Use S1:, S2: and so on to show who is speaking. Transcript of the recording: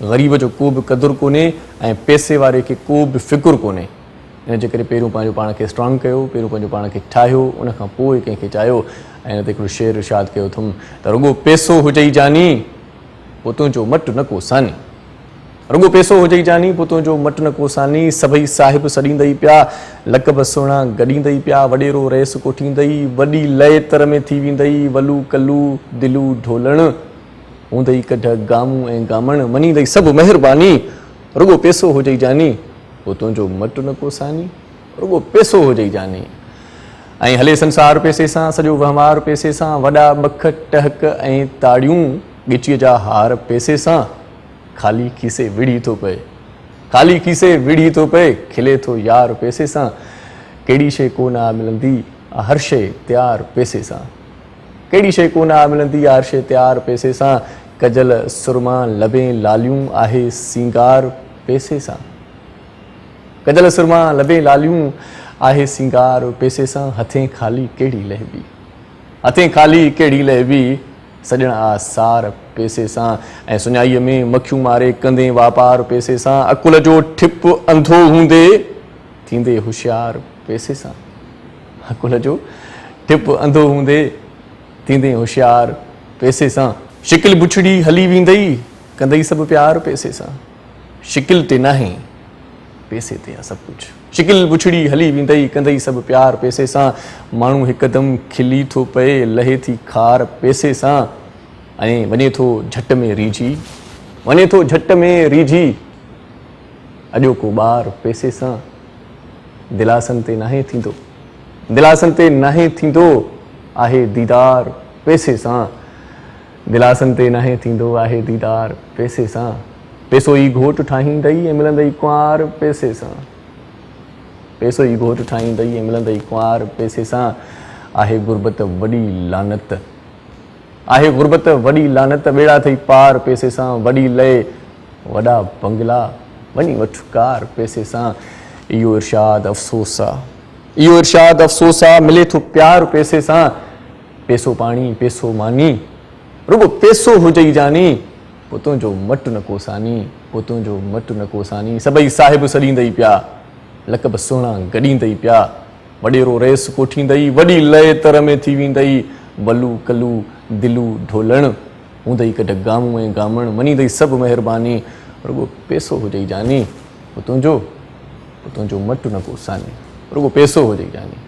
S1: غريب جو ڪو به قدر ڪونهي ۽ پئسي واري کي ڪو به فڪر ڪونهي. ان جي ڪري پهريون پنهنجو پاڻ کي اسٽرانگ ڪيو، پهريون پنهنجو پاڻ کي ٺاهيو، ان کان پوء ڪنهن کي چاهيو ۽ ان تي هڪڙو شعر ارشاد ڪيو اٿم ته رڳو پئسو هجئي جاني، پوء تنهنجو مٽ نه ڪو ثاني. رڳو پئسو هجئي جاني، پوء تنهنجو مٽ نه ڪو ثاني، سڀئي صاحب سڏيندئي پيا، لقب سهڻا گڏيندئي پيا، وڏيرو رئيس ڪوٺيندئي، وڏي لئي تر ۾ ٿي ويندئي، ولو ڪلو دلو ڍولڻ، هوندئي ڪڍ گامون ۽ گامڻ، مڃيندئي سڀ مهرباني، رڳو پئسو هجئي جاني، پوء تنهنجو مٽ نه ڪو ثاني، رڳو پئسو هجئي جاني. ۽ هلي سنسار پئسي سان، سڄو وهنوار پئسي سان، وڏا ٻک ٽهڪ ۽ تاڙيون، ڳچيء جا هار پئسي سان، خالي کيسي وڙهي ٿو پئي، خالي کيسي وڙهي ٿو پئي، کلي ٿو يار پئسي سان، ڪهڙي شيء ڪو نه آ ملندي، آ هر شيء تيار پئسي سان. ڪهڙي شيء ڪو نه آ ملندي، آ هر شيء تيار پئسي سان، ڪجل سرما لبين لاليون، آهي سينگار پئسي سان. ڪجل سرما لبين لاليون، آهي سينگار پئسي سان، هٿين خالي ڪهڙي لهبي، هٿين خالي ڪهڙي لهبي، سڄڻ آ سار پئسي سان. ۽ سڃائيء ۾ مکيون ماري ڪندين واپار پئسي سان، عقل جو ٺپ انڌو هوندي ٿيندي هوشيار پئسي سان. عقل جو ٺپ انڌو هوندي ٿيندين هوشيار پئسي سان. شڪل بڇڙي هلي ويندئي ڪندئي سڀ پيار پئسي سان. شڪل تي ناهي پئسي تي آ سڀ ڪجهه. شڪل بڇڙي هلي ويندئي ڪندئي سڀ پيار پئسي سان. ماڻهو هڪدم کلي ٿو پئي لهي ٿي خار پئسي سان. ۽ وڃي ٿو جهٽ ۾ ريجهي وڃي ٿو جهٽ ۾ ريجهي اڄوڪو ٻار پئسي سان. دلاسن تي ناهي ٿيندو دلاسن تي ناهي ٿيندو آهي ديدار پئسي سان دلاسن تي ناهي ٿيندو آهي ديدار پئسي سان پئسو ئي گهوٽ ٺاهيندئي ۽ ملندئي ڪنوار پئسي سان پئسو ئي گهوٽ ٺاهيندئي ۽ ملندئي ڪنوار پئسي سان آهي غربت وڏي لعنت آهي غربت وڏي لعنت ٻيڙا ٿئي پار پئسي سان وڏي لئي وڏا بنگلا وڃي وٺ ڪار پئسي سان اهو ارشاد افسوس آ اهو ارشاد افسوس آ ملي ٿو پيار پئسي سان پئسو پاڻي پئسو ماني رڳو پئسو هجئي جاني پوء تنهنجو مٽ نه ڪو ثاني پوء تنهنجو مٽ نه ڪو ثاني سڀئي صاحب سڏيندئي پيا لقب سهڻا گڏيندئي پيا وڏيرو رئيس ڪوٺيندئي، وڏي لئي تر ۾ ٿي ويندئي، ولو ڪلو دلو ڍولڻ، هوندئي ڪڍ گامون ۽ گامڻ، مڃيندئي سڀ مهرباني، رڳو پئسو هجئي جاني، پوء تنهنجو، پوء تنهنجو مٽ نه ڪو ثاني، رڳو پئسو هجئي جاني.